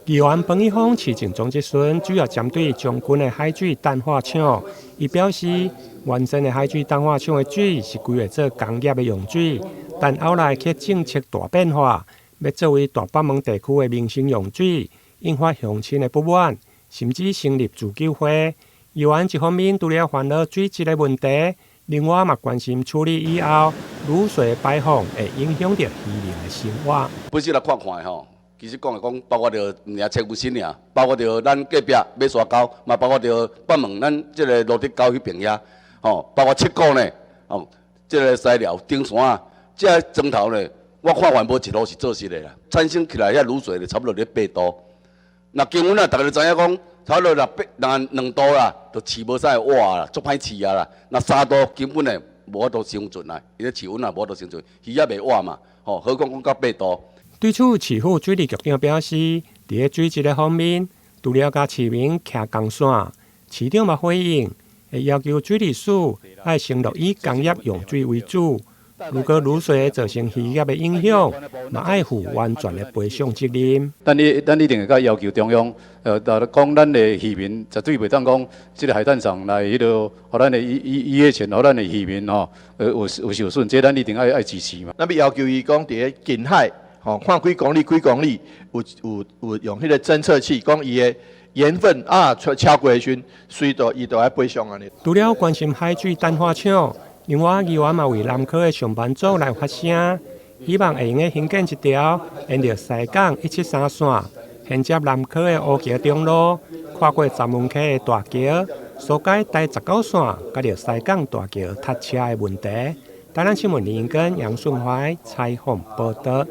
議員彭一峰市政總質詢主要針對將軍的海水淡化廠，伊表示，原先的海水淡化廠的水是規劃做工業的用水，但後來卻政策大變化，欲作為大北門地區的民生用水，引發鄉親的不滿，甚至成立自救會。議員一方面除了煩惱水質的問題，另外嘛關心處理以後滷水排放會影響著漁民的生活。本身來看看吼，其實講來講，包括著毋爾千金新爾，包括著咱隔壁馬沙溝，嘛包括著北門咱這个蘆竹溝彼邊遐，吼，包括七股呢，吼，這个西寮頂山啊，這个磚頭呢，我看完無一路是做實的啦，產生起來遐滷水就差不多咧8度。若經阮啊，逐家都知影講，差不多若八若2度啦，就飼無啥會活啦，足歹飼啊啦。若3度根本呢無法度生存啦，伊咧飼溫啊無法度生存，魚仔袂活嘛，吼，何況講到八度。對此，市府水利局長表示，佇咧水質的方面，除了共市民徛仝線，市長嘛回應，會要求水利署愛承諾以工業用水為主。如果滷水造成漁業的影響，嘛愛負完全的賠償責任。咱一定會共要求中央，講咱的漁民絕對袂當講，這个海淡廠來彼落，予咱的漁業權，予咱的漁民吼，有受損，這咱一定愛支持嘛。咱欲要求伊講，佇咧近海，吼，看幾公里幾公里，有用彼个偵測器，講伊的鹽分啊，超過的時陣，隨就伊就愛賠償按呢。除了關心海水淡化廠，另外議員嘛為南科的上班族來發聲，希望會用得興建一條沿著西港173線，連接南科的烏橋中路，跨過鏨門溪的大橋，疏解台19線佮著西港大橋塞車的問題。台南新聞林根楊順懷採訪報導。